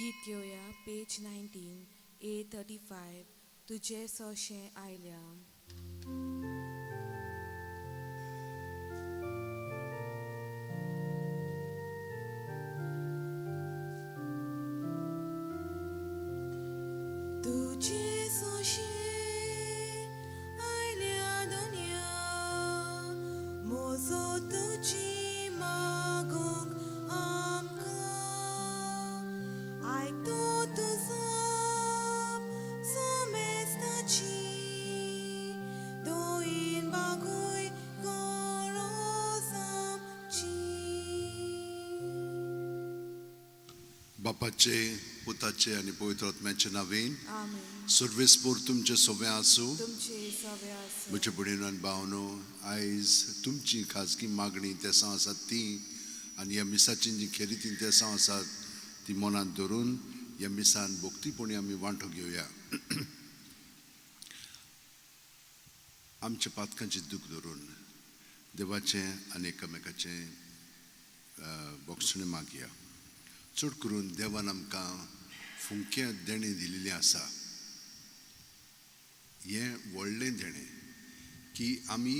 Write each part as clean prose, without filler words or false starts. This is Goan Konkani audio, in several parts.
गीत घेवया पेज 19 A35 तुजे सोशें आयल्या. तुजे सोशें आयल्या दुनिया मोजो तुजी मागूंक आमकां आयकतो तुजो सोमेस्ताची दोयीन बागूय गरज आमची. बापाचे, पुताचे आनी पवित्र आत्म्याचे नांवेन. आमेन. सर्वेस्पोर तुमचे सोबें आसूं. तुमचे सवे आसूं. म्हजे भयणीनो आनी भावनो, आयज तुमची खाजगी मागणी तेसांव आसात ती आनी ह्या मिसाची जी खेरीत तेसांव आसात ती मनांत धरून ह्या मिसान भक्तीपणी आमी वांटो घेवया. आमच्या पातकांची दूख धरून देवाचें आनी एकामेकाचें बोगसणें मागया. चड करून देवान आमकां फुंक्या देणें दिल्लें आसा. हें व्हडलें देणें की आमी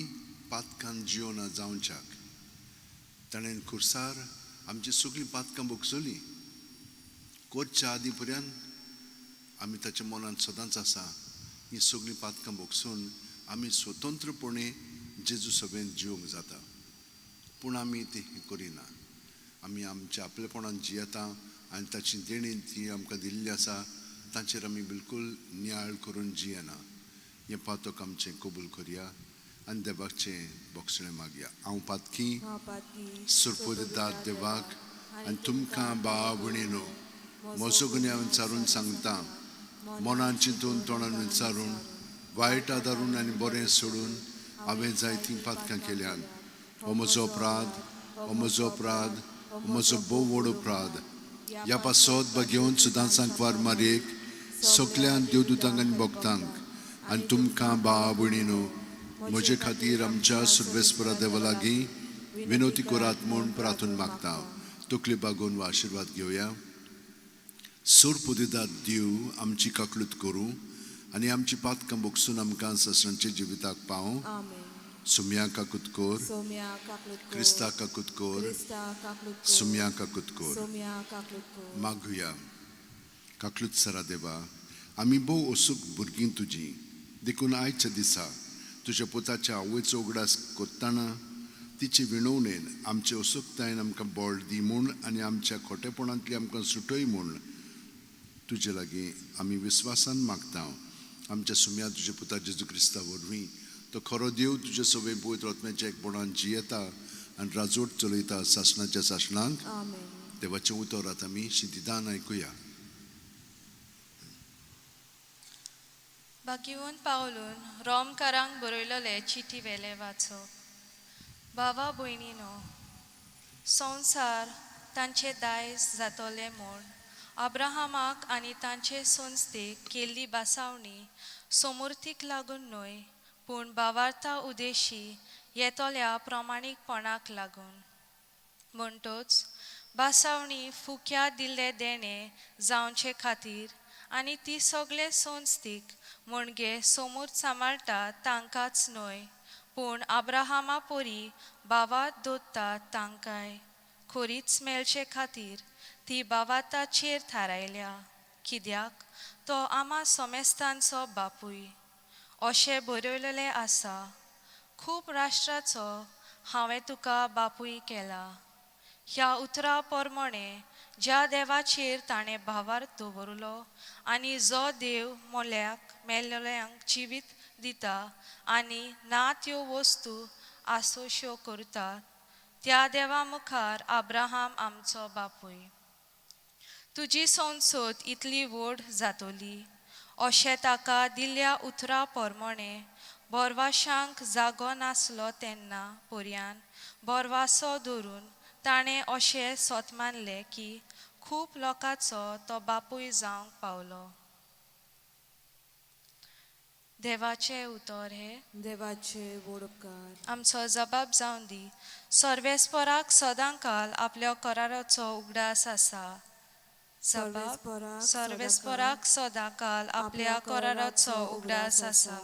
पातकान जिवना जावच्याक ताणें खुर्सार आमची सगळीं पातकां भोगसलीं. करच्या आदी पर्यंत आमी ताच्या मनांत सदांच आसा हीं सगळीं पातकां भोगसून आमी स्वतंत्रपणे जेजू सभेंत जिवंक जाता. पूण आमी तें करिना. आमी आमच्या आपलेपणान जियेता आनी ताची देणी ती आमकां दिल्ली आसा तांचेर आमी बिलकूल नियाळ करून जियेना. हें पातक आमचें कबूल करया आनी देवाचें बोगसणें मागया. हांव पातकी सुरपुरदाद देवाक आनी तुमकां भाव भयणीनो म्हजो गुन्यांव विचारून सांगता. मनान चिंतून तोंडान विचारून वायट आदारून आनी बरें सोडून हांवें जायतीं पातकां केल्यान. हो म्हजो अपराध, हो म्हजो अपराध, हो म्हजो भोव व्हड अपराध. ह्या पासत बगेवन सुदां सांकवार मारयेक सगल्यान देवदूतांक आनी भक्तांक आनी तुमकां भाव भयणीनो म्हजे खातीर आमच्या सुर्वेस्परा देवा लागीं विनोती करात म्हूण प्रार्थून मागता. तकली बागोवन वा आशिर्वाद घेवया. सोरपुदिदात देव आमची काकलूत करूं आनी आमची पातकां भोगसून आमकां ससरांच्या जिविताक पावूं. सुम्या काकूत कोर, क्रिस्ता काकूत कोर, सुम्या काकूत कोर. मागुया. काकलूत सरा देवा, आमी भोव असूक भुरगीं तुजी, देखून आयच्या दिसा तुज्या पुताच्या आवयचो उगडास करतना तिचे विणवणेन आमचे असुकतायेन आमकां बळ दी म्हूण आनी आमच्या खोटेपणांतली आमकां सुटय म्हूण तुजे लागीं आमी विस्वासान मागता. आमच्या सुम्या तुज्या पुता जेजू क्रिस्ता वरवीं तो खरो देव तुजे सगळे पवित्र आत्म्याच्या एकपणान जियेता आनी राजवट चलयता सासणाच्या सासणांक. देवाचें उतर आतां आमी शिदिदान आयकुया. बाकीवन पावलून रोमकारांक बरयलेले चिटी वेले वाचप. भावा भयणीनो, संवसार तांचे दायज जातले म्हूण अब्राहमाक आनी तांचे संस्थेक केल्ली बासावणी सोमुर्तीक लागून न्हय, पूण भावार्था उदेशी येतल्या प्रमाणीकपणाक लागून. म्हणटच बासावणी फुक्या दिल्ले देणें जावचे खातीर आनी ती सगळे संस्थीक म्हणजे सोमूर्त सांबाळटा तांकांच न्हय, पूण अब्राहमा परी भावार्थ दवरता तांकांय खोरीच मेळचे खातीर ती भावार्थाचेर थारायल्या. कित्याक तो आमा सोमेस्तांचो बापूय अशें बरयलेलें आसा. खूब राष्ट्राचो हांवें तुका बापूय केला. ह्या उतरा प्रमाणे ज्या देवाचेर ताणें भावार्थ दवरलो आनी जो देव मोल्याक मेल्ल्यांक जिवीत दिता आनी ना त्यो वस्तू आसोश्यो करता त्या देवा मुखार अब्राहम आमचो बापूय. तुजी संसद इतली व्हड जातली अशें ताका दिल्ल्या उतरा प्रमाणे बोरवाशांक जागो नासलो तेन्ना पर्यान बोरवासो धरून ताणें अशें सोत मानलें की खूब लोकांचो तो बापूय जावंक पावलो. देवाचें उतर हें देवाचे व्हड उपकार. आमचो जबाब जावन दी. सर्वेस्पराक सदांकाल आपल्या कराराचो उगडास आसा. जबाब सर्वेस्पराक सदांकाल आपल्या कराराचो उगडास आसा.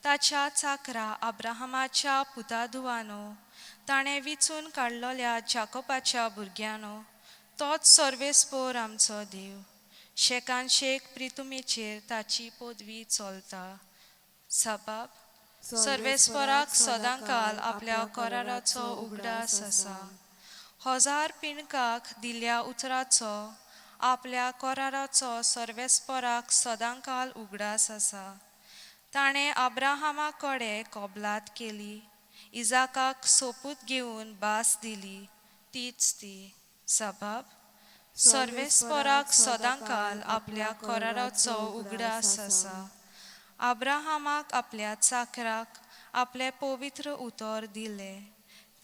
ताच्या चाकरा अब्राहमाच्या पुताधुवानो, ताणें विचून काडलोल्या जाकोबाच्या भुरग्यांनो, तोच सर्वेस्पोर आमचो देव. शेकान शेक प्रितुमेचेर ताची पदवी चलता. जबाब सर्वेस्पराक सदांकाल आपल्या कराराचो उगडास आसा. हजार पिणकाक दिल्या उतराचो आपल्या कराराचो सर्वेस्पराक सदांकाल उगडास आसा. ताणें अब्राहमा कडेन कबलात केली, इजाकाक सोपूत घेवन भास दिली, तीच ती. जबाब सर्वेस्पराक सदांकाल आपल्या कराराचो उगडास आसा. अब्राहमाक आपल्या चाकराक आपलें पवित्र उतर दिलें,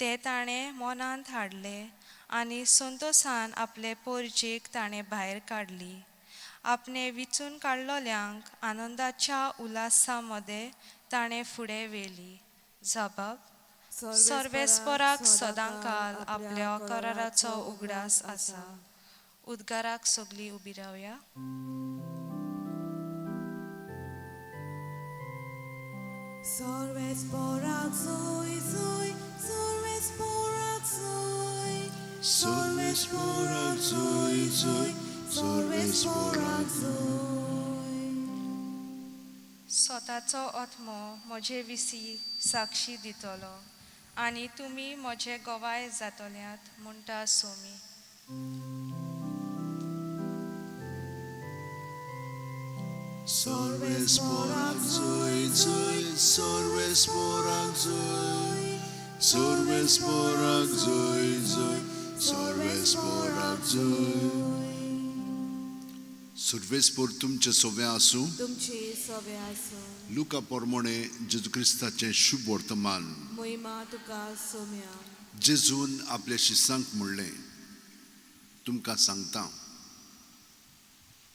तें ताणें मनांत हाडलें आनी संतोसान आपले पोरजेक ताणें भायर काडली. आपणे विचून काडलोल्यांक आनंदाच्या उल्हासा मदें ताणें फुडें व्हेली. जबाब सर्वेस्पराक सदांकाल आपल्या कराराचो उगडास आसा. उद्गाराक सगळीं उबी रावया. Sorves zoi zoi, sorves porak zoi, Sorves porak zoi zoi, sorves porak zoi. स्वताचो आत्मो म्हजे विशीं साक्षी दितलो आनी तुमी म्हजे गवाय जातल्यात म्हणटा Somi. Sorves porak zoi zoi, sorves porak zoi, sorves porak zoi zoi, sorves porak zoi. सुर्वेस पोर तुमचें सोवें आसूं. तुमचे सवे आसूं. लुका पोरमोणे जेजू क्रिस्ताचें शुभ वर्तमान. मोहिमा तुका सोम्या. जेजून आपल्या शिसांक म्हणलें, तुमकां सांगता,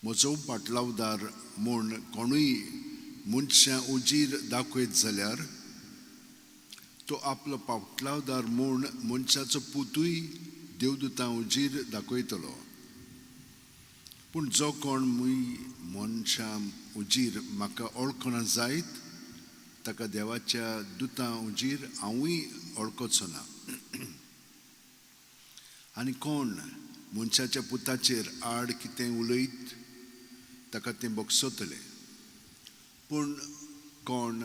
म्हजो पाटलावदार म्हूण कोणूय मनशां उजीर दाखयत जाल्यार तो आपलो पाटलावदार म्हूण मनशाचो पुतूय देवदूतां उजीर दाखयतलो. पूण जो कोण मुय मनशां उजीर म्हाका वळखना जायत ताका देवाच्या दुतां उजीर हांवूय वळखचो ना. आनी कोण मनशाच्या पुताचेर आड कितें उलयत ताका तें बगसतलें. पूण कोण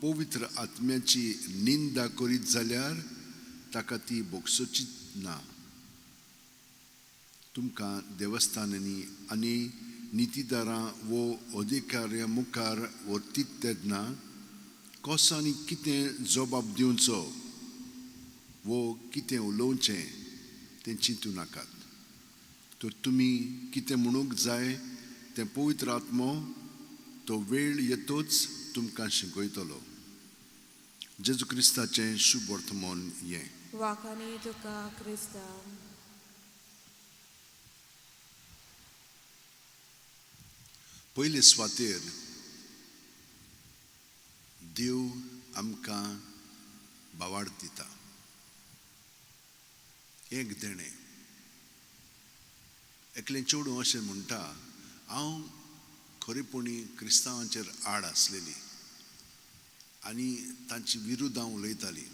पवित्र आत्म्याची निंदा करीत जाल्यार ताका ती बगसोची ना. तुमकां देवस्थानांनी आनी नितीदारां वो अधिकाऱ्यां मुखार व्हरतीत तेन्ना कसो आनी कितें जबाब दिवचो वो कितें उलोवचें तें चिंतू नाकात. तर तुमी कितें म्हणूंक जाय तें पवित्र आत्मो तो वेळ येतोच तुमकां शिकयतलो. जेजू क्रिस्ताचें शुभ वर्तमान हें. वाखाणी तुका क्रिस्ता. पयले सुवातेर देव आमकां भावार्थ दिता, एक देणें. एकलें चेडूं अशें म्हणटा, हांव खरेपणी क्रिस्तांवांचेर आड आसलेली आनी तांची विरुद्ध हांव उलयताली.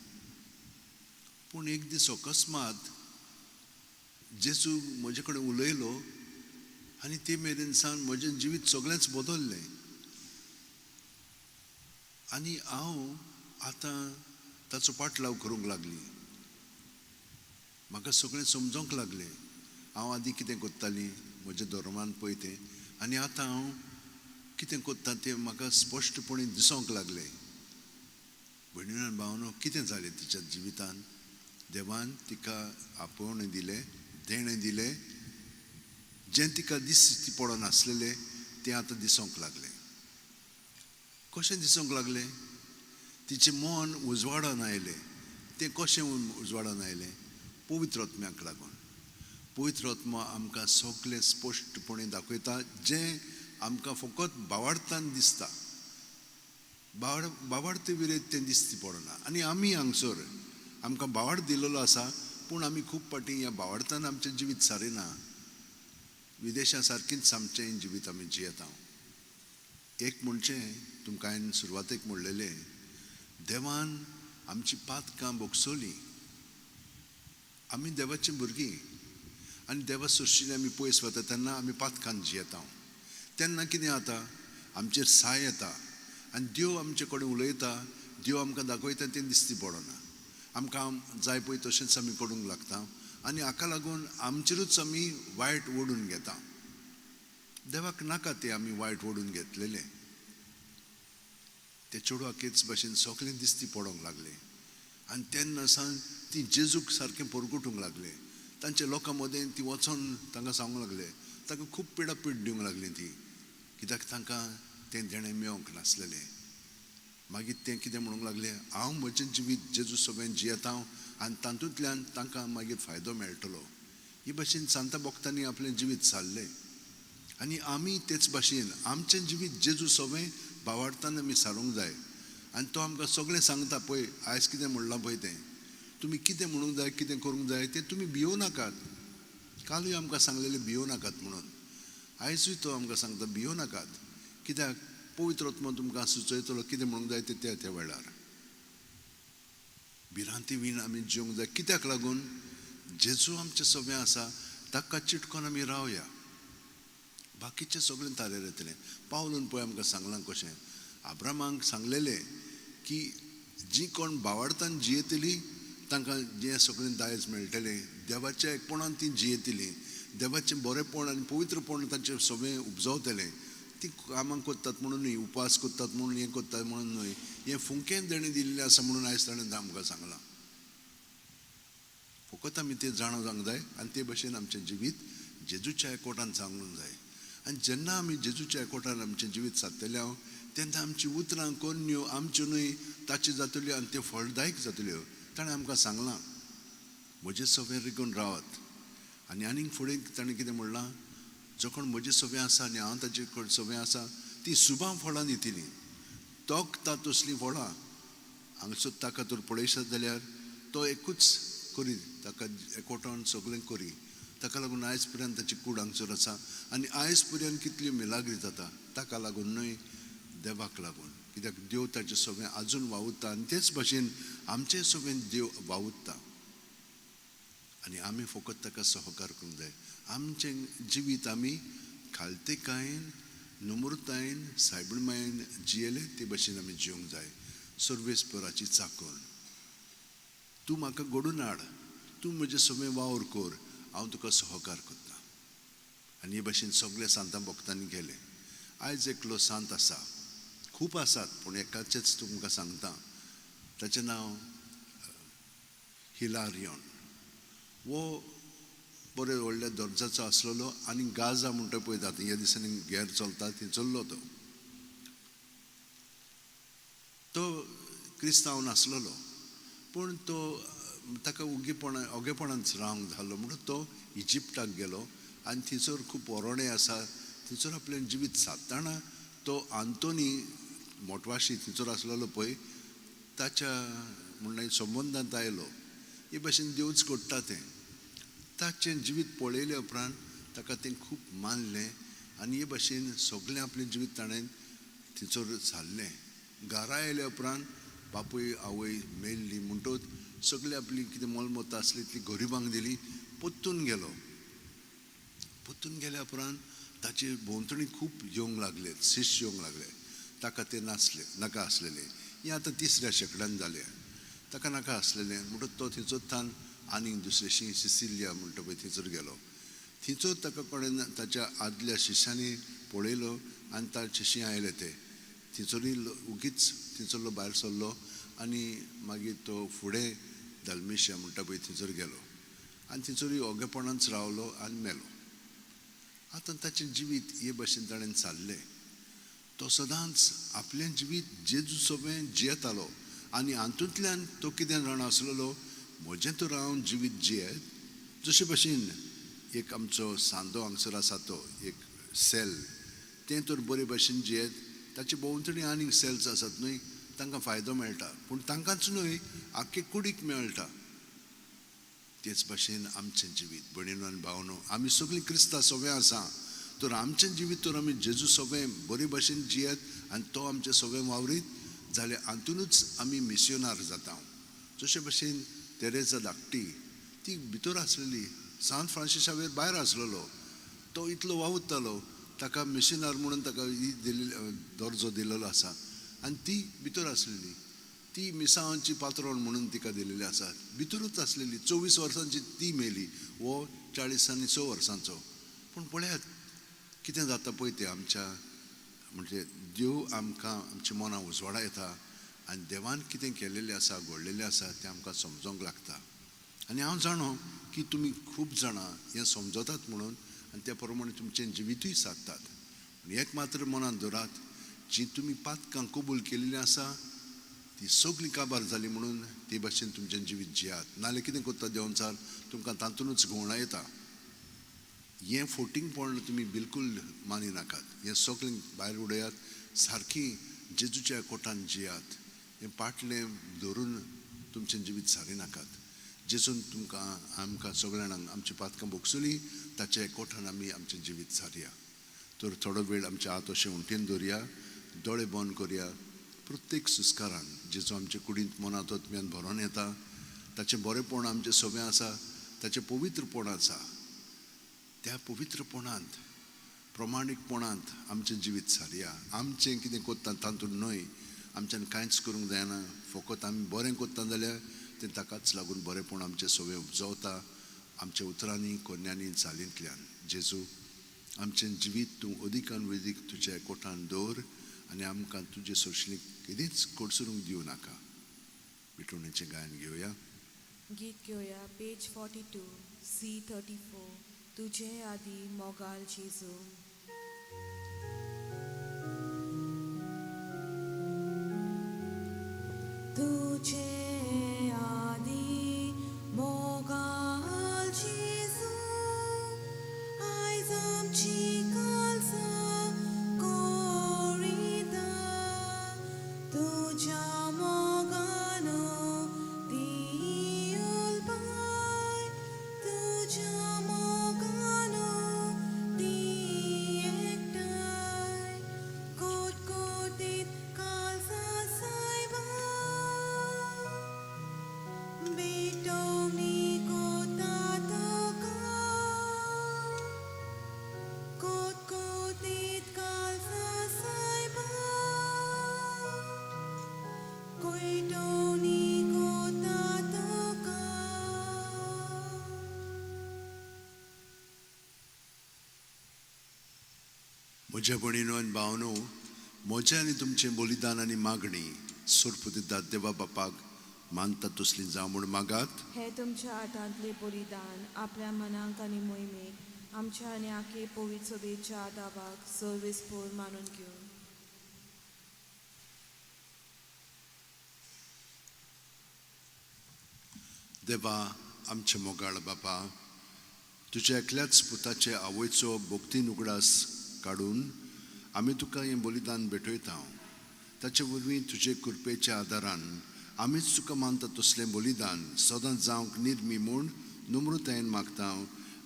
पूण एक दीस अकस्मात जेजू म्हजे कडेन उलयलो आनी ते मेरेन सावन म्हजें जिवीत सगळेंच बदल्लें आनी हांव आतां ताचो पाटलाव करूंक लागली. म्हाका सगळें समजोंक लागलें. हांव आदीं कितें करतालीं म्हज्या धर्मान पळय तें, आनी आतां हांव कितें करता तें म्हाका स्पश्टपणी दिसोंक लागलें. भयणीन आनी भावानो, कितें जालें तिच्या जिवितान? देवान तिका आपोवणें दिलें, देणें दिलें, जें तिका दिसती पडनासलेलें तें आतां दिसोंक लागलें. कशें दिसोंक लागलें? तिचें मन उजवाडान आयलें. तें कशें उजवाडान आयलें? पवित्र आत्म्याक लागून. पवित्र आत्मा आमकां सगळें स्पश्टपणे दाखयता जें आमकां फकत भावार्थान दिसता. भावार्थ विरयत तें दिसती पडना. आनी आमी हांगसर आमकां भावार्थ दिलेलो आसा, पूण आमी खूब फावटी ह्या भावार्थान आमचें जिवीत सारिना. विदेशां सारकीच आमचें जिवीत आमी जियेता. एक म्हणचें तुमकां हांवें सुरवातेक म्हणलेलें, देवान आमची पातकां भोगसली. आमी देवाचीं भुरगीं आनी देवा सोर्शीन आमी पयस वता तेन्ना आमी पातकान जियेता. तेन्ना कितें जाता, आमचेर साय येता आनी देव आमचे कडेन उलयता, देव आमकां दाखयता तें दिसती पडना. आमकां जाय पळय तशेंच आमी करूंक लागता आनी हाका लागून आमचेरूच आमी वायट ओडून घेता. देवाक नाका तें आमी वायट ओडून घेतलेलें. ते चेडवाकेच भाशेन सगळें दिसती पडोंक लागलें आनी तेन्ना सावन ती जेजूक सारकें परगटूंक लागलें. तांच्या लोकां मदें ती वचोन तांकां सांगूंक लागले, तांकां खूब पिडापीड दिवंक लागली ती, कित्याक तांकां तें देणें मेळोंक नासलेलें. मागीर तें कितें म्हणूंक लागलें, हांव म्हजें जिवीत जेजू सगळें जियेता आनी तातूंतल्यान तांकां मागीर फायदो मेळटलो. ही भाशेन सांता भक्तांनी आपलें जिवीत सारलें आनी आमी तेच भाशेन आमचें जिवीत जेजू सगळें बावाडताना आमी सारूंक जाय. आनी तो आमकां सगळें सांगता, पळय आयज कितें म्हणलां पळय तें, तुमी कितें म्हणूंक जाय, कितें करूंक जाय तें तुमी भियोव नाकात. कालूय आमकां सांगलेलें भियोव नाकात म्हणून, आयजूय तो आमकां सांगता भियोव नाकात, कित्याक पवित्र आत्मो तुमकां सुचयतलो कितें म्हणूंक जाय तें त्या त्या वेळार. भिरांती वीण आमी जिवंक जाय, कित्याक लागून जेजू आमचें सगळें आसा, ताका चिटकोन आमी रावया, बाकीचें सगळें तारेर येतलें. पावलून पळय आमकां सांगलां कशें, आब्रामाक सांगलेलें की जी कोण बावाडतान जियेतली तांकां जें सगळें दायज मेळटलें, देवाच्या एकपणान ती जियेतली, देवाचें बरेंपण आनी पवित्रपण तांचें सगळें उपजवतलें. ती कामां करतात म्हणून न्हय, उपास करतात म्हणून, हें करतात म्हणून न्हय, हें फुंकेन तेणें दिल्लें आसा म्हणून आयज ताणें आमकां सांगलां. फकत आमी तें जाणा जावंक जाय आनी ते भशेन आमचें जिवीत जेजूच्या एकवटान सांगूंक जाय. आनी जेन्ना आमी जेजूच्या एकवटान आमचें जिवीत सादतलें हांव, तेन्ना आमचीं उतरां कोन्न्यो आमच्यो न्हय ताच्यो जातल्यो आनी त्यो फळदायक जातल्यो. ताणें आमकां सांगलां, म्हजें सगळें रिगून रावात. आनी आनीक फुडें ताणें कितें म्हणलां, जो कोण म्हजें सगळें आसा आनी हांव ताचे कडेन सगळें आसा ती सुबां फळां दितली, तोखता तसलीं फळां. हांगसर ताका तर पळयशात जाल्यार तो एकूच करी, ताका एकवटान सगळें करी. ताका लागून आयज पर्यंत ताची कूड हांगसर आसा आनी आयज पर्यंत कितल्यो मिलाग्री जाता ताका लागून न्हय, देवाक लागून, कित्याक देव ताचें सगळें आजून वावुरता आनी तेच भाशेन आमचें सगळें देव वावुरता आनी आमी फकत ताका सहकार करूंक जाय. आमचें जिवीत आमी खालतेकायेन, नम्रतायेन, सायबणमायेन जियेले ते भाशेन आमी जिवंक जाय. सर्वेस्पराची चाकोन, तूं म्हाका घडून हाड, तूं म्हजें सगळें वावर कर, हांव तुका सहकार करता. आनी हे भाशेन सगळे सांतां भक्तांनी गेले. आयज एकलो सांत आसा, खूब आसात पूण एकाचेच तुमकां सांगता, ताचें नांव हिलारियन. वो बरे व्हडल्या दर्जाचो आसलेलो आनी गाजा म्हणटा पळय आतां ह्या दिसांनी गेर चलता थंय चल्लो तो. तो क्रिस्तांव नासलेलो पूण तो ताका ओगेपणा ओगेपणान रावंक जालो म्हणून तो इजिप्टाक गेलो आनी थंयसर खूब ओरोडे आसा, थंयसर आपलें जिवीत सादतना तो आंतोनी मोटवाशी थंयसर आसलेलो पळय ताच्या म्हणल्यार संबंदांत आयलो. हे भाशेन देवच घडटा तें. ताचें जिवीत पळयल्या उपरांत ताका तें खूब मानलें आनी हे भाशेन सगळें आपलें जिवीत ताणें थंयसर सारलें. घरा आयल्या उपरांत बापूय आवय मेल्ली म्हणटच सगळी आपली कितें मोलमत्ता आसली ती गरिबांक दिली, परतून गेलो. परतून गेल्या उपरांत ताचे भोंवतणी खूब येवंक लागले, शिश्य येवंक लागले. ताका ते नासले, नाका आसलेले. हें आतां तिसऱ्या शेंकड्यान जालें. ताका नाका आसलेलें म्हणटच तो थंयसर आनीक दुसरेशी सिसिलिया म्हणटा पळय थंयसर गेलो. थंयसर ताका कोणें ताच्या आदल्या शिश्यांनी पळयलो आनी ताचे आयले ते थंयसरूय उगीच थंयसरलो भायर सरलो आनी मागीर तो फुडें दलमेशिया म्हणटा पळय थंयसर गेलो आनी थंयसरूय ओगेपणांच रावलो आनी मेलो. आतां ताचें जिवीत हे भशेन ताणें सारलें. तो सदांच आपलें जिवीत जेजू सगळें जियेतालो आनी हातूंतल्यान तो कितें जाणा आसलेलो, म्हजें तर हांव जिवीत जियेत जशे भशेन एक आमचो सांदो हांगसर आसा तो एक सेल, तें तर बरे भशेन जियेत, ताचे भोंवतणी आनीक सेल्स आसात न्हय, तांकां फायदो मेळटा, पूण तांकांच न्हय आख्खे कुडीक मेळटा. तेच भाशेन आमचें जिवीत भयणीनो आनी भावनो, आमी सगळीं क्रिस्ता सोवें आसा, तर आमचें जिवीत तर आमी जेजू सोवें बरे भाशेन जियेत आनी तो आमचें सोवें वावरीत जाल्यार हातूनच आमी मिसियोनार जाता. जशे भाशेन तेरेजा धाकटी ती भितर आसलेली, सांत फ्रांसीस शावेर भायर आसलेलो, तो इतलो वावुरतालो, ताका मिशनार म्हणून ताका ही दिल्ली दर्जो दिलेलो आसा आनी ती भितर आसलेली, ती मिसांवांची पात्रोण म्हणून तिका दिलेली आसा, भितरूच आसलेली. 24 वर्सांची ती मेली, वो 40 आनी 6 वर्सांचो. पूण पळयात कितें जाता पळय तें आमच्या, म्हणजे देव आमकां आमच्या मनां उजवाडा येता आनी देवान कितें केलेलें आसा, घडलेलें आसा तें आमकां समजोंक लागता. आनी हांव जाणो की तुमी खूब जाणां हें समजतात म्हणून आनी त्या प्रमाणे तुमचें जिवितूय सादतात. पूण एक मात्र मनांत दवरात, जी तुमी पातकां कबूल केल्लीं आसा ती सगळीं काबार जाली म्हणून ते भाशेन तुमचें जिवीत जियात. नाल्यार कितें करता देवचार तुमकां तातूंतच घुंवणा येता. हें फोटिंगपण तुमी बिलकूल मानी नाकात, हें सगळें भायर उडयात, सारकी जेजूच्या कोटान जियात. हें पाटलें धरून तुमचें जिवीत सारी नाकात. जेजून तुमकां आमकां सगळ्यांक आमची पातकां भोगसली, ताच्या कोठान आमी आमचें जिवीत सारया. तर थोडो वेळ आमचे हात अशें उंटेन दवरया, दोळे बंद करया. प्रत्येक सुस्कारान जेजू आमचे कुडींत मनांत आत्म्यान भरोन येता, ताचें बरेंपण आमचें सोबें आसा, ताचें पवित्रपण आसा, त्या पवित्रपणांत प्रमाणीकपणांत आमचें जिवीत सारया. आमचें कितें करता तातूंत न्हय, आमच्यान कांयच करूंक जायना, फकत आमी बरें करता जाल्यार तें ताकाच लागून बरेंपण आमचें सोबें उपजवता, आमच्या उतरांनी कोन्यांनी चालींतल्यान. जेजू आमचें जिवीत तूं अदिकान वेदीक तुज्या कोठान दवर आनी आमकां तुजे सोशलीक केदींच कोडसरूंक दिवं नाका. भेटवणेचें गायन घेवया. गीत घेवया पेज 42 C34, तुजे आदी मोगाल जेजू. तुझे आदी मोगाल जेजू, आयज आमची कालसां कोरिता, तुज्या मोगान ती उलपाय, तुज्या मोगान ती एकठांय, कोटकोटीत कालसां सायबा, भेटवणी कोता तुका, कोटकोटीत कालसां सायबा, कोयटोनी कोता तुका. म्हज्या भयणीनो आनी भावनो, म्हजें आनी तुमचें बलिदान आनी मागणी सोरपुदिदात देवा बापाक मानता तसली जावं म्हूण मागात. हे तुमच्या हातांतलें बलिदान आपल्या मनाक आनी मोहिमेक आमच्या आनी आखे पवित्र सभेच्या आदाबाक सर्वेस्पोर मानून घेवन. देवा आमच्या मोगाळ बापा, तुज्या एकल्याच पुताचे आवयचो भक्तीन उगडास काडून आमी तुका हें बलिदान भेटयता. ताचे वरवीं तुजे कृपेच्या आदारान आमीच तुका मानता तसलें बलिदान सदांच जावंक निर्मी म्हूण नम्रतायेन मागता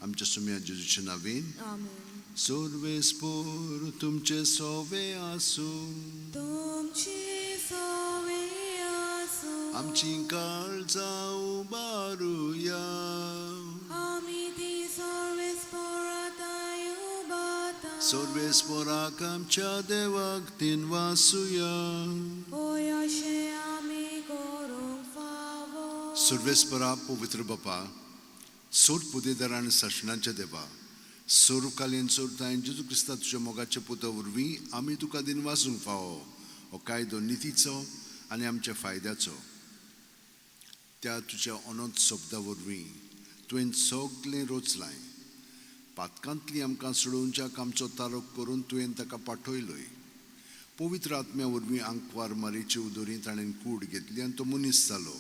आमच्या सुम्या जेजूच्या नांवेन. आमेन. सर्वेस्पोर तुमचे सोवे आसूं, तुमचे सोवे आसूं, आमची काळजां उबारुया, आमी ती सर्वेस्पोराताय उबाता, सर्वेस्पोराक आमच्या देवाक तीन वासुया. होय अशें आमी करूंक फावो. सर्वेस्परा पवित्र बापा, सोड पुदेदार आनी सासणाच्या देवा, सोरकालीन सोडताय जेजू क्रिस्ता तुज्या मोगाच्या पुता वरवीं आमी तुका दिन वासूंक फावो हो कायदो नितीचो आनी आमच्या फायद्याचो. त्या तुज्या अनंत शब्दा वरवीं तुवें सगळें रोचलाय. पातकांतली आमकां सोडोवच्याक आमचो तारोक करून तुवें ताका पाठयलोय. पवित्र आत्म्या वरवीं आंकवार मारीचे उदोरी ताणें कूड घेतली आनी तो मनीस जालो.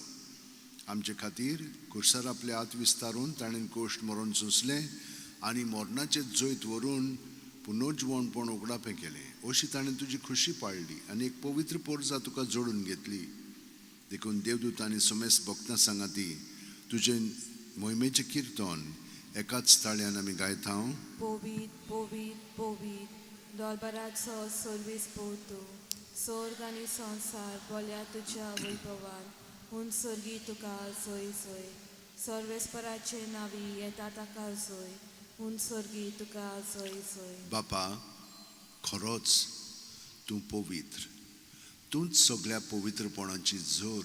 आमचे खातीर खुर्सार आपले हात विस्तारून ताणें कोश्ट मरण सोंसलें आनी मरणाचें जैत व्हरून पुनर्जिवणपण उगडापें केलें. अशी ताणें तुजी खुशी पाळ्ळी आनी एक पवित्र पोरजा तुका जोडून घेतली. देखून देवदूत आनी समेस्त भक्तां सांगाती तुजें मोहिमेचें किर्तन एकाच ताळ्यान आमी गायता. पवित्र पवित्र पवित्र दोलबराचो सर्वीस पोवतू स्वर्ग आनी संवसार बोल्या तुज्या वैभवान हून सर्गी तुका जोय जोय सर्वेस्पराचे नावी येता ताका जोय हून सर्गी तुका जोय जोय. बापा, खरोच तूं पवित्र, तूंच सगळ्या पवित्रपणाची जोर.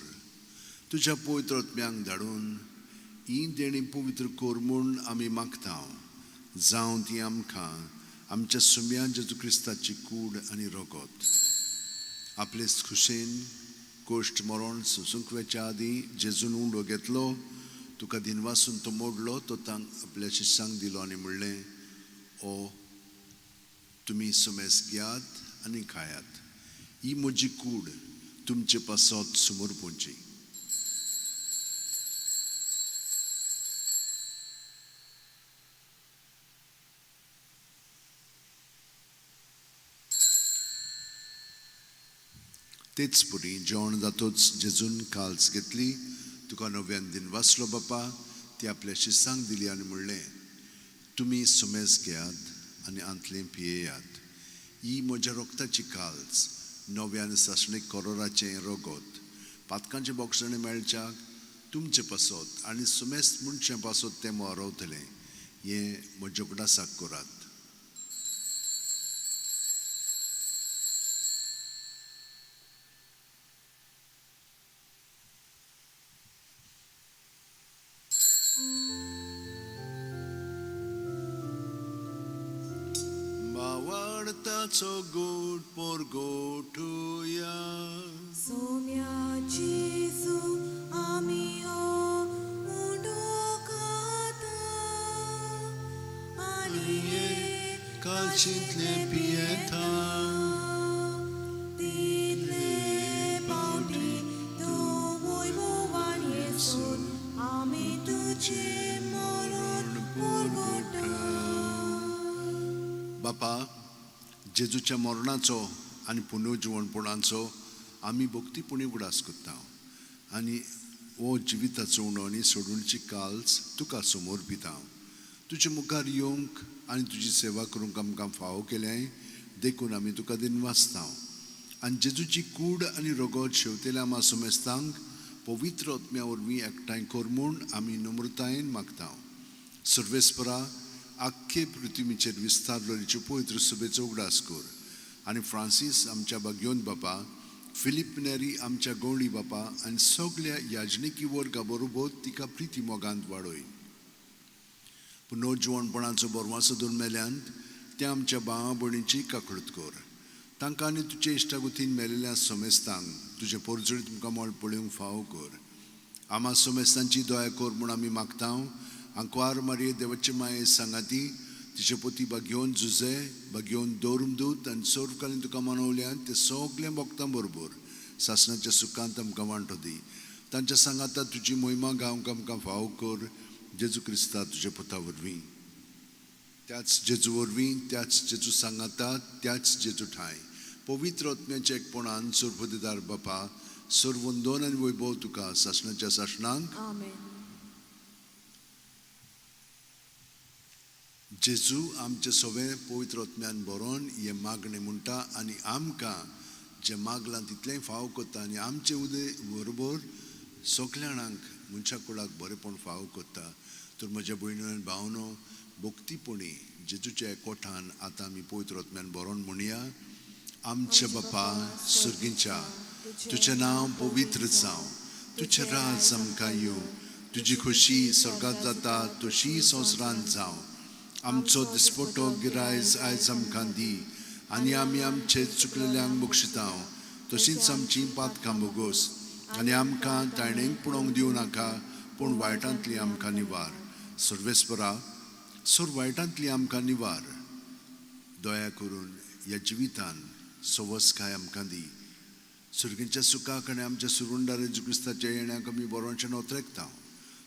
तुज्या पवित्र आत्म्यांक धाडून ही देणी पवित्र कर म्हूण आमी मागता. जावं ती आमकां आमच्या सुम्या जेजू क्रिस्ताची कूड आनी रगत. आपले खुशेन कोश्ट मरण सोसूंक वेच्या आदीं जेजून उंडो घेतलो, तुका दिनवासून तो मोडलो, तो तांक आपल्या शिश्यांक दिलो आनी म्हणलें, ओ तुमी सुमेस घेयात आनी खायात, ही म्हजी कूड तुमचे पासत समर्पूंची. तेच पुरी जेवण जातोच जेजून काल्स घेतली, तुका नव्यान दिन वाचलो बापा, ती आपल्या शिस्तांक दिली आनी म्हणलें, तुमी सुमेस घेयात आनी आंतलें पियेयात, ही म्हज्या रोगताची काल्स, नव्यान सासणीक करोराचें रगत, पातकांचें बोगसणें मेळच्याक तुमचें पासत आनी सुमेस मनशां पासत तें मोरवतलें, हें म्हज्या उगडासाक करात. बावडताचो गोड पोरगोठुया सोम्या जेजू आमी हो उंडो खाता आनी हे कालचींतले पियेता तितले पावटी तूं वैभवान येसून आमी तुजें मरण पोरगोटा. बापा, जेजूच्या मरणाचो आनी पुनर्जिवणपणाचो आमी भक्तीपणी उगडास करता आनी हो जिविताचो उणो आनी सोडूनची काल्स तुका समर्पिता. तुजे मुखार येवंक आनी तुजी सेवा करूंक आमकां फावो केलें देखून आमी तुका दिनवासता. आनी जेजूची कूड आनी रगत शेवतेल्या आमा सुमेस्तांक पवित्र आत्म्या वरवीं एकठांय कर म्हूण आमी नम्रतायेन मागता. सर्वेस्परा, आख्खे पृथ्वीचेर विस्तारलोलीचे पवित्र सभेचो उगडास कर आनी फ्रांसीस आमच्या बागयोन बापा, फिलीप नेरी आमच्या गवळी बापा आनी सगल्या याजनिकी वर्गा बरोबर तिका प्रिती मोगांत वाडय. पुनर्जिवणपणाचो बरवासो दवरून मेल्यांत त्या आमच्या भावा भयणीची काकळूत कर. तांकां आनी तुजे इश्टागुतीन मेलेल्या समेस्तांक तुजें पोरजळीत मुखामळ पळोवंक फावो कर. आमा समेस्तांची दया कर म्हूण आमी मागता. आंकवार मारये देवाचे माये सांगाती तिचे पोती बागयोन जुजे बागयोन दवरून आनी सर्वकालीन तुका मनवल्यान ते सगळें भक्तां बरोबर सासणाच्या सुखांत आमकां वांटो दी. तांच्या सांगाता तुजी मोहिमा गावंक आमकां फावो कर जेजू क्रिस्ता तुज्या पुता वरवीं. त्याच जेजू वरवीं, त्याच जेजू सांगाता, त्याच जेजू ठांय पवित्र आत्म्याच्या एकपणान सर्वदिदार बापा, सर्वंदोन आनी वैभव तुका सासणाच्या सासणांक. आमेन. जेजू आमचे सगळें पवित्र आत्म्यान बरोवन हें मागणें म्हणटा आनी आमकां जें मागलां तितलेंय फावो करता आनी आमचे उदय बरोबर सगल्या जाणांक मनशा कुळाक बरेंपण फावो करता. तर म्हज्या भयणीनो आनी भावनो, भक्तीपणी जेजूच्या एकवटान आतां आमी पवित्र आत्म्यान बरोवन म्हणया. आमचे बापा सर्गीच्या, तुजें नांव पवित्र जावं, तुजें राज आमकां येवं, तुजी खोशी स्वर्गांत जाता तशी संवसारांत जावं. आमचो दिसपटो गिरायज आयज आमकां दी आनी आमी आमचे चुकलेल्यांक बक्षिता तशींच आमची पातकां बोगोस आनी आमकां ताणेंक पळोवंक दिवं नाका पूण वायटांतली आमकां निवार. सर्वेस्परा, सर्व वायटांतली आमकां निवार. दया करून ह्या जिवितान सवसकाय आमकां दी. सर्गीच्या सुखाक आनी आमच्या सुरुंडार जेजू क्रिस्ताच्या येण्याक आमी बरोवचें नोत्रेकता.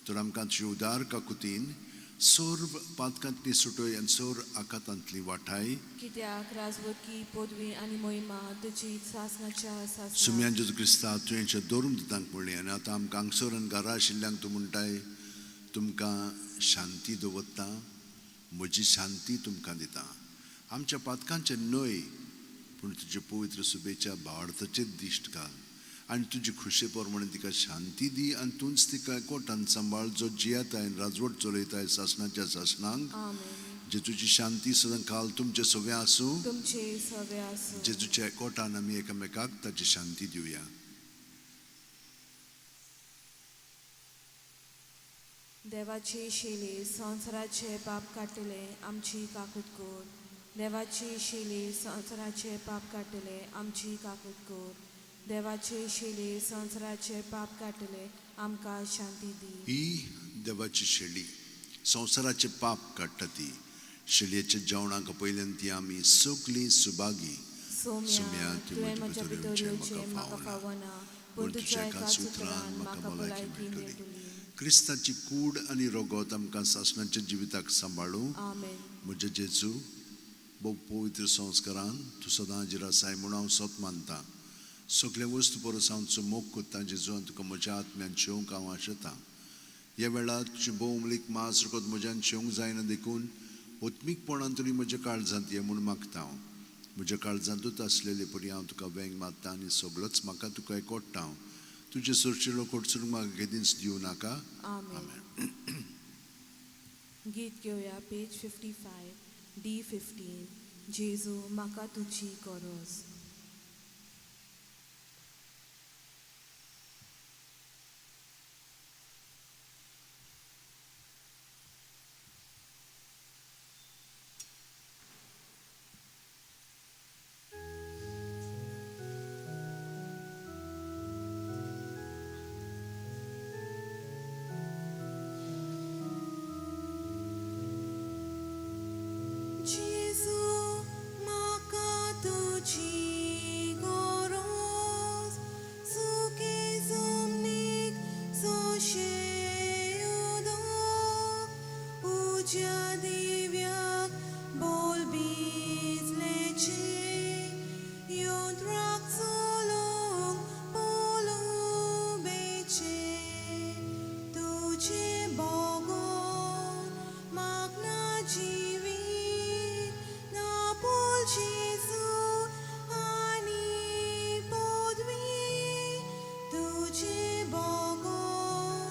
तर आमकां तुजे उदार काकुतीन सर्व पातकांतली सुटय आनी सर्व आकातांतली वाठाय. कित्याक राजवटकी पदवी आनी मोहिमा तुजी सासणाच्या सासणाक. सुम्यान जेजू क्रिस्ता तुवें दोरून दितांक म्हणलें आनी आतां आमकां हांगसर आनी घरा आशिल्ल्यांक तूं म्हणटाय, तुमकां शांती दवरतां, म्हजी शांती तुमकां दितां. आमच्या पातकांचें न्हय पूण तुजे पवित्र सुबेच्या भावार्थाचेर दिश्ट घाल आनी तुजी खुशे प्रमाणे तिका शांती दी आनी तूंच तिका एकवटान सांबाळ, जो जियेताय आनी राजवट चलयताय सासणाच्या सासणांक. आमेन. जेजूची शांती सदां काल तुमचे सगळें आसूं. तुमचे सगळे आसूं. जेजूच्या एकवटान आमी एकामेकाक ताची शांती दिवया. देवाची शिली संवसाराचे पाप काडटले आमची काकूत कर. देवाची शिली संवसाराचे पाप काडटले आमची काकूत कर. देवाची शिली संवसाराचे पाप काडटले आमकां शांती दी. ही देवाची शेळी संवसाराचे पाप काडटा. ती शेळयेच्या जेवणाक पयल्यान ती आमी सगळीं सुभागी. सोम्या, तुवें म्हज्या भितर येवचें म्हाका फावना, पूण तुज्या एकाच उतरान म्हाका भलायकी मेळटली. क्रिस्ताची कूड आनी रगत आमकां सासणाच्या जिविताक सांबाळूं. आमेन. म्हज्या जेजू, भोव पवित्र संस्कारान तूं सदां हाजीर आसाय म्हूण हांव सत मानतां. सगळे वस्तू परस हांव तुजो मोग करतां जेजू, आनी तुका म्हज्या आत्म्यान शेवंक हांव आशेतां. ह्या वेळार तुजें भोव मास रगत म्हज्यान शेवंक जायना देखून आत्मीकपणान तरी म्हज्या काळजांत ये म्हूण मागता हांव. म्हज्या काळजांतूच आसलेले परी हांव तुका वेंग मारता आनी सगळोच म्हाका तुका एकवट्टा हांव. तुजे सरशिलो कोटसून म्हाका केदींच दिवं नाका. आमेन. गीत घेवया पेज 55 D15. जेजू म्हाका तुजी गरज. जेजू म्हाका तुजी गरज, सुके जमनीक सोशे उदक, उज्या दिव्याक बोल भिजलेचे, यंत्राक चलोवंक पोलुबेचे, तुजे बगर म्हाका ना जिवीत, ना पोल जेजू आनी पदवी, तुजे बगर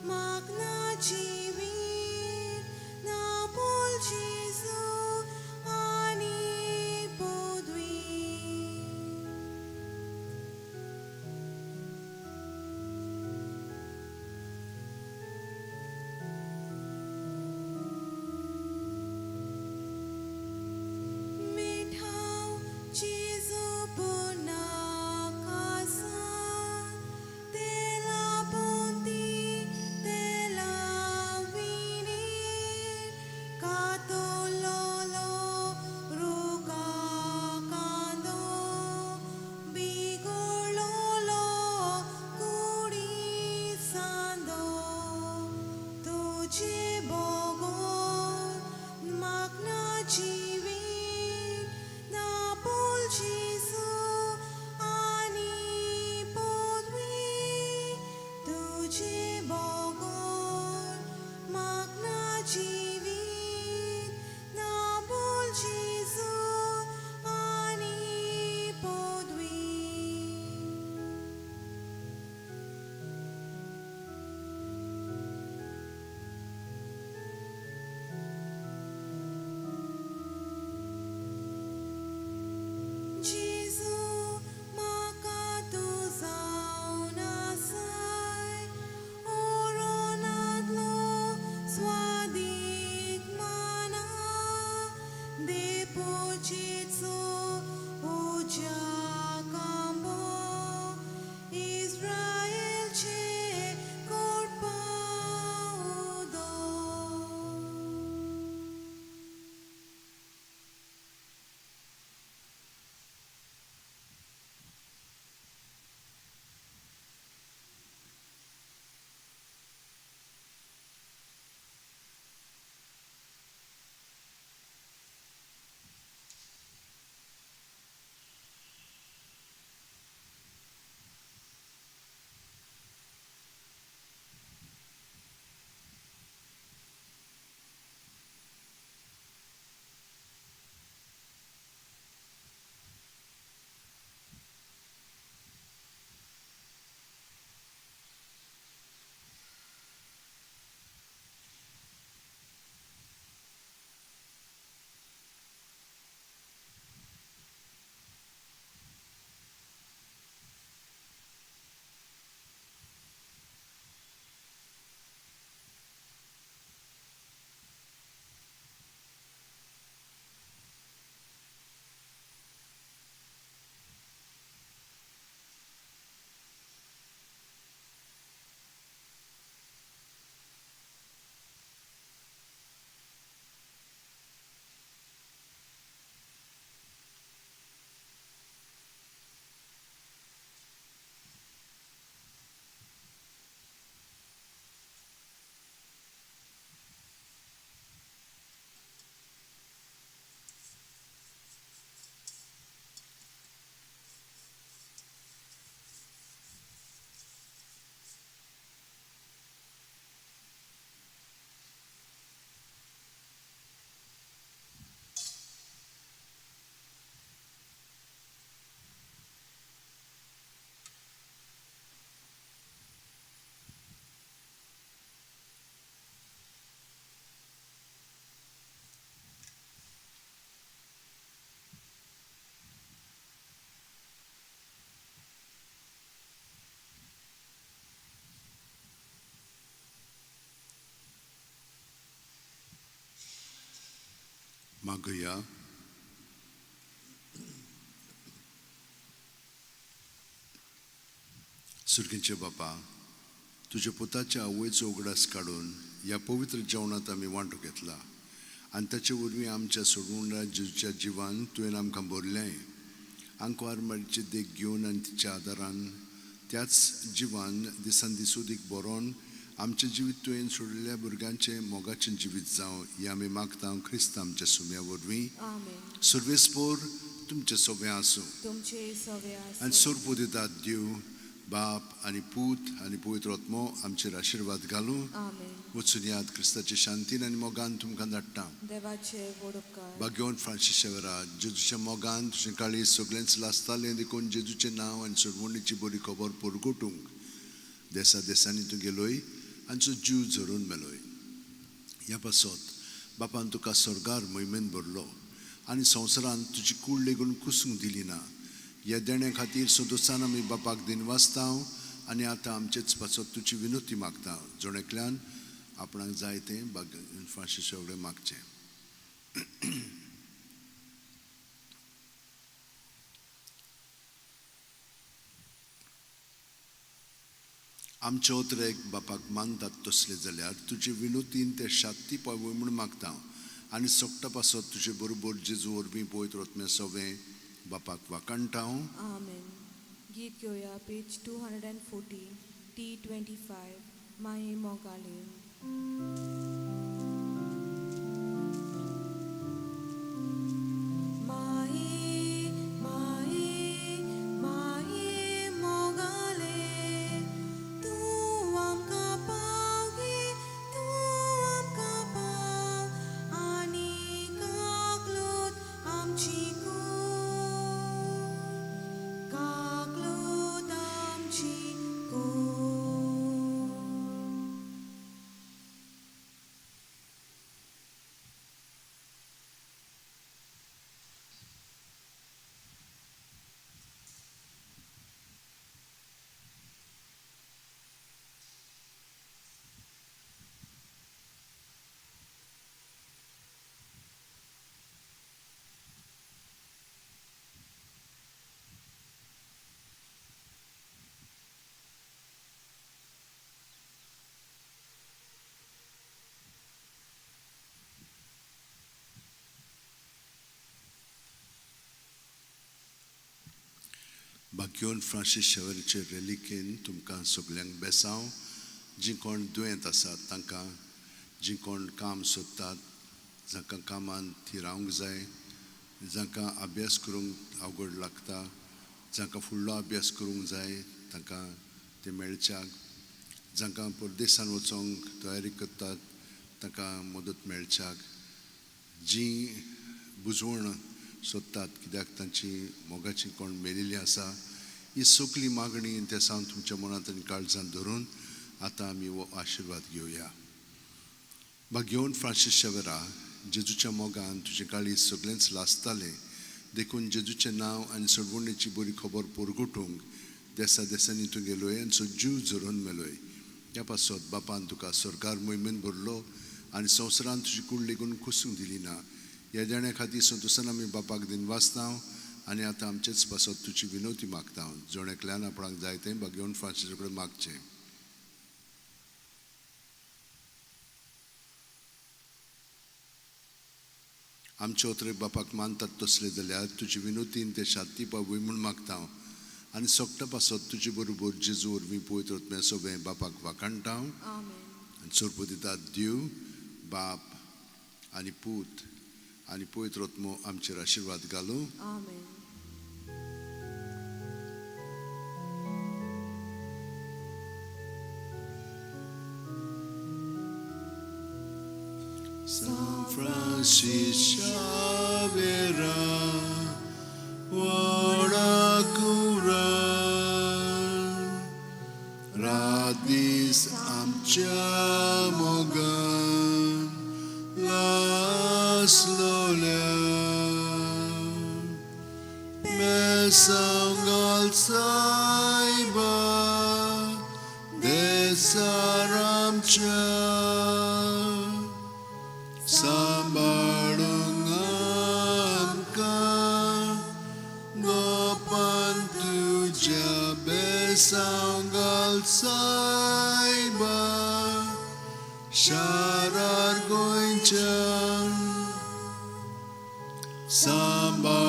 म्हाका ना जिवीत, ना मागया. सुर्गींचे बापा, तुज्या पुताच्या आवयचो उगडास काडून ह्या पवित्र जेवणांत आमी वांटो घेतला आनी ताचे वरवीं आमच्या सोडवणदार जेजूच्या जिवान तुवें आमकां भरलें. आंकवार मारीची देख घेवन आनी तिच्या आदारान त्याच जिवान दिसान दीस उदीक बरोवन आमचें जिवीत तुवें सोडिल्ल्या भुरग्यांचें मोगाचें जिवीत जावं हें आमी मागता क्रिस्त आमच्या सुम्या वरवीं. सर्वेस्पोर तुमचें सोबें आसूं. आनी सोरपू दितात देव बाप आनी पूत आनी पवित्र आत्मो आमचेर आशिर्वाद घालूं. वचून याद क्रिस्ताचे शांतीन आनी मोगान तुमकां धाडटा. भाग्यवंत फ्रांसीस शेवरा, जेजूच्या मोगान तुजें काळीज सगळेंच लासतालें देखून जेजूचें नांव आनी सोडवणीची बरी खबर परगटूंक देसा देसांनी तूं गेलोय आनी तुजो जीव झरून मेलोय. ह्या पासत बापान तुका स्वर्गार मोहिमेन भरलो आनी संवसारांत तुजी कूड लेगून कुसूंक दिली ना. ह्या देण्या खातीर संतोशान आमी बापाक दिनवासता आनी आतां आमचेच पासत तुजी विनोती मागता. जण एकल्यान आपणाक जाय तें फ्रांसीस कडेन मागचें. आमचे ओतरेक बापाक मानतात तसले जाल्यार तुजे विनोतीन ते शांती पावय म्हूण मागता आनी सोगटा पासत तुजे बरोबर जेजू वरवीं पवित्र आत्म्या सवें बापाक वाखाणटा. आमेन. गीत घेवया पेज 214 T25 माये मोगाले. माये माये माये मोगाले तूं आमकां पावगी तूं आमकां पाव आनी काकलूत आमची काकलूत आमची कोण. भाग्यवंत फ्रांसीस शेवरीचे रेलिकेन तुमकां सगल्यांक बेसांव. जीं कोण दुयेंत आसात तांकां, जीं कोण काम सोदतात जांकां कामान थिरावंक जाय, जांकां अभ्यास करूंक अवघड लागता, जांकां फुडलो अभ्यास करूंक जाय तांकां तें मेळच्याक, जांकां परदेसान वचोंक तयारी करतात तांकां मदत मेळच्याक, जीं बुजवण सोदतात कित्याक तांची मोगाची कोण मेलिल्ली आसा, ही सगळी मागणी ते सावन तुमच्या मनांत आनी काळजांत धरून आतां आमी हो आशिर्वाद घेवया. भाग्यवंत फ्रांसीस शेवरा, जेजूच्या मोगान तुजें काळीज सगळेंच लासतालें देखून जेजूचें नांव आनी सोडवणीची बरी खबर परगटूंक देसा देसांनी तूं गेलोय आनी जीव झरोवन मेलोय. ह्या पासत बापान तुका स्वर्गार मोहिमेन भरलो आनी संवसारांत तुजी कूड लेगून कुसूंक दिली ना. ह्या देण्या खातीर संतोशान आमी बापाक दिनवासता आनी आतां आमचेच पासत तुजी विनोती मागता. जण एकल्यान आपणाक जाय तें भाग्यवंत फ्रांसीसा कडेन मागचें. आमचे ओतरेक बापाक मानतात तसले जाल्यार तुजी विनोतीन ते शांती पावय म्हूण मागता आनी सोगटा पासत तुजे बरोबर जेजू वरवीं पवित्र आत्म्या सवें बापाक वाखाणटा. आनी सोरपो दितात देव बाप आनी पूत आनी पवित्र आत्मो आमचेर आशिर्वाद घालूं. San Francis Xavier, ora cura, radis amcia mogan, laslola, mesangal saiba, desaramcha. Sambarung मिरसांव घाल सायबा शारार गोंयच्या सांबाळ.